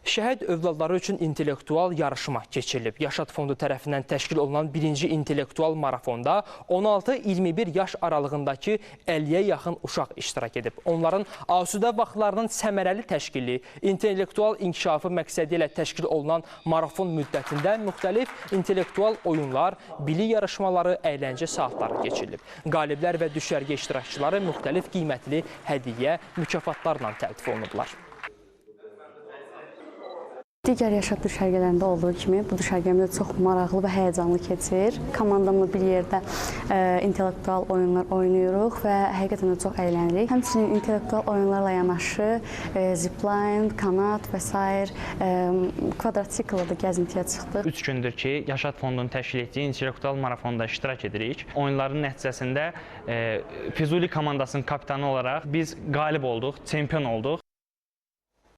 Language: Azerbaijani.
Şəhid övladları üçün intellektual yarışma keçirilib. Yaşad Fondu tərəfindən təşkil olunan birinci intellektual marafonda 16-21 yaş aralığındakı 50-yə yaxın uşaq iştirak edib. Onların asudə vaxtlarının səmərəli təşkili, intellektual inkişafı məqsədi ilə təşkil olunan marafon müddətində müxtəlif intellektual oyunlar, bilik yarışmaları, əyləncə saatları keçirilib. Qaliblər və düşərgə iştirakçıları müxtəlif qiymətli hədiyyə, mükafatlarla təltif olunublar. Digər Yaşad düşərgələrində olduğu kimi bu düşərgəmiz də çox maraqlı və həyəcanlı keçir. Komandamla bir yerdə intellektual oyunlar oynayırıq və həqiqətən də çox əylənirik. Həmçinin intellektual oyunlarla yanaşı zipline, kanat və sair kvadratsiklla da gəzintiyə çıxdıq. 3 gündür ki, Yaşad Fondunun təşkil etdiyi intellektual marafonda iştirak edirik. Oyunların nəticəsində Füzuli komandasının kapitanı olaraq biz qalib olduq, çempion olduq.